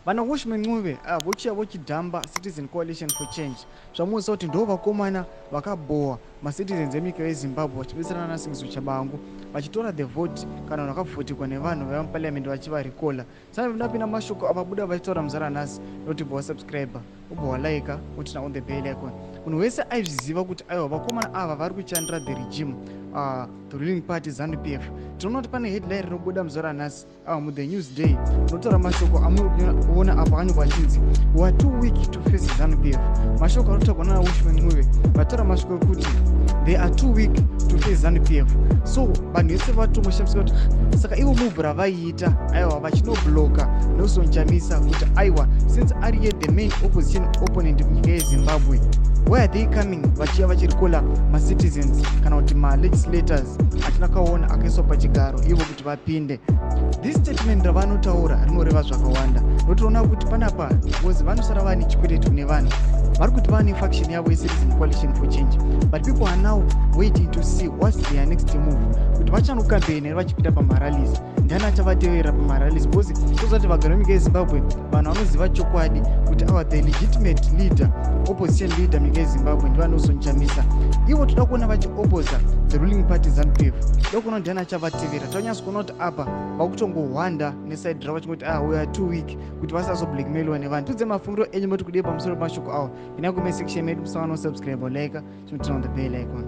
Vana Welshman Ncube vochiya vochidhamba Citizen Coalition for Change. Zvamuudza kuti ndo vakomana vakabhowa macitizens enyika yeZimbabwe vachibetserana naSingiso Tshabangu vachitora the vote kana vanhu vakavhotekwa nevanhu vaiva muparliament vachivarekola. Saka ndapinda mashoko avabuda vachitaura muzara nhasi noti bva wasubscribe, ubva walike, uturn on the bell icon. Munhu wese aizviziva kuti aiwa, vakomana ava vari kuchandira the regime, the ruling party ZANU PF. Tinoona kuti pane headline rinobuda muzara nhasi muThe News Day unotaura mashoko amuri kuona apo akanyorwa achinzi, "We are too weak to face ZANU PF." Mashoko anotaurwa nana Welshman Ncube, vataura mashoko ekuti they are too weak to face ZANU PF. So vanhu vese vatomoshamisika kuti saka ivo move ravaiita, aiwa, vachinobloka Nelson Chamisa kuti aiwa, since ariye the main opposition opponent munyika yeZimbabwe, why are they coming vachiya vachirecalla macitizens kana kuti malegislators atina kaona akaiswa pachigaro ivo kuti vapinde? This statement ravanotaura rinoreva zvakawanda. Notoona kuti panapa because vanosara vane chikwereti kune vanhu vari kuti vane faction yavo yeCitizen Coalition for Change, but people are now waiting to see what's their next move, kuti vachanocampaign here vachipinda pamarallies, ndiani achavatevera pamarallies? Because tozati vagari venyika yeZimbabwe vanhu vanoziva chokwadi kuti our the legitimate leader, opposition leader munyika yeZimbabwe ndivaNelson Chamisa. Ivo toda kuona vachioposa the ruling party ZANU PF. Toda kuona ndiani achavatevera. Tanyatso kuona kuti apa vakutongohwanda neside ravo vachingoti, "Ah, we are too weak," kuti vasazoblackmailwa nevanhu. Tudze mafungiro enyu moti kudii pamusoro pemashoko awa ina comment section medu. Musangano, subscribe, like, chinoturn on the bell icon.